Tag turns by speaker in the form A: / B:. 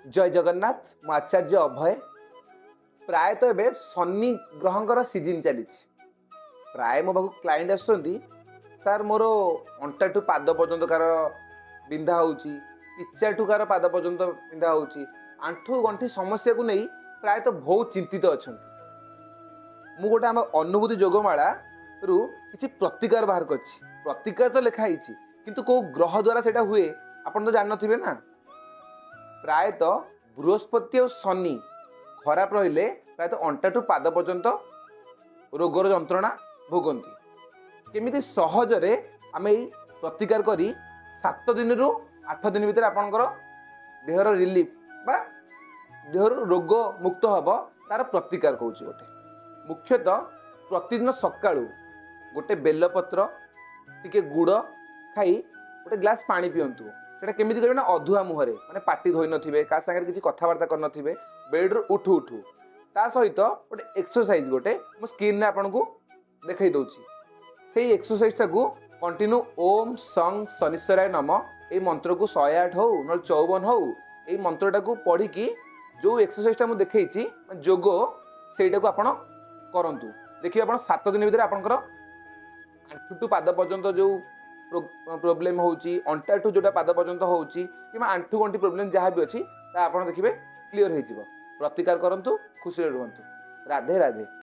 A: ଜୟ ଜଗନ୍ନାଥ। ମୁଁ ଆଚାର୍ଯ୍ୟ ଅଭୟ। ପ୍ରାୟତଃ ଏବେ ଶନି ଗ୍ରହଙ୍କର ସିଜିନ୍ ଚାଲିଛି। ପ୍ରାୟ ମୋ ପାଖକୁ କ୍ଲାଏଣ୍ଟ ଆସୁଛନ୍ତି, ସାର୍, ମୋର ଅଣ୍ଟାଠୁ ପାଦ ପର୍ଯ୍ୟନ୍ତ କାହାର ବିନ୍ଧା ହେଉଛି, ପିଚାଠୁ କାହାର ପାଦ ପର୍ଯ୍ୟନ୍ତ ବିନ୍ଧା ହେଉଛି। ଆଣ୍ଠୁ ଗଣ୍ଠି ସମସ୍ୟାକୁ ନେଇ ପ୍ରାୟତଃ ବହୁତ ଚିନ୍ତିତ ଅଛନ୍ତି। ମୁଁ ଗୋଟେ ଆମ ଅନୁଭୂତି ଯୋଗମାଳାରୁ କିଛି ପ୍ରତିକାର ବାହାର କରିଛି। ପ୍ରତିକାର ତ ଲେଖା ହେଇଛି, କିନ୍ତୁ କେଉଁ ଗ୍ରହ ଦ୍ୱାରା ସେଇଟା ହୁଏ, ଆପଣ ତ ଜାଣିନଥିବେ ନା। ପ୍ରାୟତଃ ବୃହସ୍ପତି ଆଉ ଶନି ଖରାପ ରହିଲେ ପ୍ରାୟତଃ ଅଣ୍ଟାଠୁ ପାଦ ପର୍ଯ୍ୟନ୍ତ ରୋଗର ଯନ୍ତ୍ରଣା ଭୋଗନ୍ତି। କେମିତି ସହଜରେ ଆମେ ଏଇ ପ୍ରତିକାର କରି 7 ଦିନରୁ 8 ଦିନ ଭିତରେ ଆପଣଙ୍କର ଦେହର ରିଲିଫ ବା ଦେହରୁ ରୋଗ ମୁକ୍ତ ହେବ, ତାର ପ୍ରତିକାର କହୁଛି ଗୋଟେ। ମୁଖ୍ୟତଃ ପ୍ରତିଦିନ ସକାଳୁ ଗୋଟେ ବେଲପତ୍ର, ଟିକେ ଗୁଡ଼ ଖାଇ ଗୋଟେ ଗ୍ଲାସ୍ ପାଣି ପିଅନ୍ତୁ। ସେଇଟା କେମିତି କରିବେ ନା, ଅଧୁଆ ମୁହଁରେ, ମାନେ ପାଟି ଧୋଇ ନଥିବେ, କାହା ସାଙ୍ଗରେ କିଛି କଥାବାର୍ତ୍ତା କରିନଥିବେ, ବେଡ଼ରୁ ଉଠୁ ଉଠୁ। ତା ସହିତ ଗୋଟେ ଏକ୍ସରସାଇଜ ଗୋଟେ ମୁଁ ସ୍କ୍ରିନ୍ରେ ଆପଣଙ୍କୁ ଦେଖାଇ ଦେଉଛି। ସେଇ ଏକ୍ସରସାଇଜଟାକୁ କଣ୍ଟିନ୍ୟୁ ଓମ୍ ସଂ ଶନିଶ୍ଚରାୟ ନମ, ଏଇ ମନ୍ତ୍ରକୁ 108 ହଉ, ନହେଲେ 54 ହଉ, ଏଇ ମନ୍ତ୍ରଟାକୁ ପଢ଼ିକି ଯେଉଁ ଏକ୍ସରସାଇଜଟା ମୁଁ ଦେଖେଇଛି, ମାନେ ଯୋଗ, ସେଇଟାକୁ ଆପଣ କରନ୍ତୁ। ଦେଖିବେ ଆପଣ 7 ଦିନ ଭିତରେ ଆପଣଙ୍କର ଆଣ୍ଠୁଠୁ ପାଦ ପର୍ଯ୍ୟନ୍ତ ଯେଉଁ ପ୍ରୋବ୍ଲେମ୍ ହେଉଛି, ଅଣ୍ଟାଠୁ ଯେଉଁଟା ପାଦ ପର୍ଯ୍ୟନ୍ତ ହେଉଛି କିମ୍ବା ଆଣ୍ଠୁ ଗଣ୍ଠି ପ୍ରୋବ୍ଲେମ୍ ଯାହା ବି ଅଛି, ତା ଆପଣ ଦେଖିବେ କ୍ଲିଅର୍ ହେଇଯିବ। ପ୍ରତିକାର କରନ୍ତୁ, ଖୁସିରେ ରୁହନ୍ତୁ। ରାଧେ ରାଧେ।